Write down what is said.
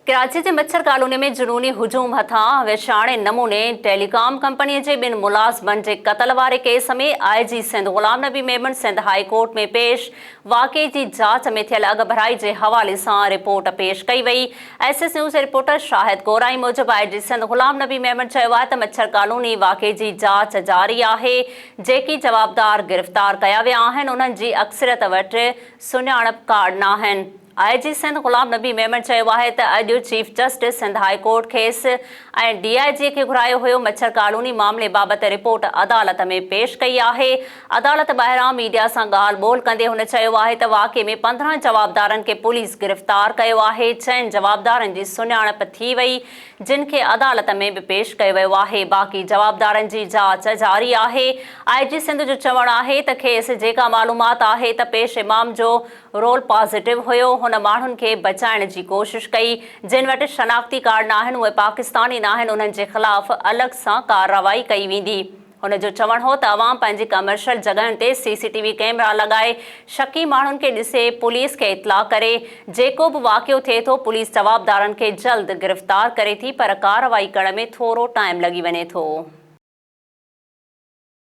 ڪراچي جي مڇر ڪالوني ۾ جنوني هجوم هٿان وحشاڻي نموني ٽيليڪام ڪمپني جي ٻن ملازمن جي قتل واري case ۾ I G Sindh Ghulam Nabi Memon Sindh high court ۾ پيش، واقعي جي جاچ ۾ ٿيل اڳڀرائي جي حوالي سان رپورٽ پيش ڪئي وئي. ايس ايس نيوز جي رپورٽر شاهد گورائي موجب آء جي سنڌ غلام نبي ميمڻ چيو آهي ته مڇر ڪالوني واقعي جي جاچ جاري آهي، جيڪي جوابدار گرفتار ڪيا ويا آهن انهن جي اڪثريت وٽ سڃاڻپ ڪارڊ ناهن. آء جي سنڌ غلام نبي ميمڻ چيو آهي ته اڄ chief justice Sindh high court کيس ۽ ڊي I جي کي گهرايو هيو، مڇر ڪالوني معاملي بابت رپورٽ عدالت ۾ پيش ڪئي آهي، عدالت ٻاهران ميڊيا سان ڳالهه ٻولهه ڪندي هن چيو آهي ته واقعي ۾ 15 جوابدارن کي پوليس گرفتار ڪيو آهي، چئن جوابدارن جي سڃاڻپ ٿي وئي جن کي عدالت ۾ به پيش ڪيو ويو آهي، باقي جوابدارن جي جاچ جاري آهي، آء جي سنڌ جو چوڻ آهي ته کيس جيڪا معلومات آهي ته پيش امام جو رول پازيٽو هيو، هن ماڻهن کي بچائڻ جي ڪوشش ڪئي، جن وٽ شناختي ڪارڊ ناهن اهي پاڪستاني ناهن انهن جي خلاف الڳ سان ڪارروائي ڪئي ويندي. هن جو چوڻ هو ته عوام پنهنجي ڪمرشل جڳهين تي سي سي ٽي وي ڪئميرا لڳائي شڪي ماڻهن کي ڏسي پوليس کي اطلاع ڪري، جيڪو به واقعو ٿئي ٿو پوليس جوابدارن کي جلد گرفتار ڪري ٿي پر ڪارروائي ڪرڻ ۾ ٿورو ٽائيم لڳي وڃي ٿو.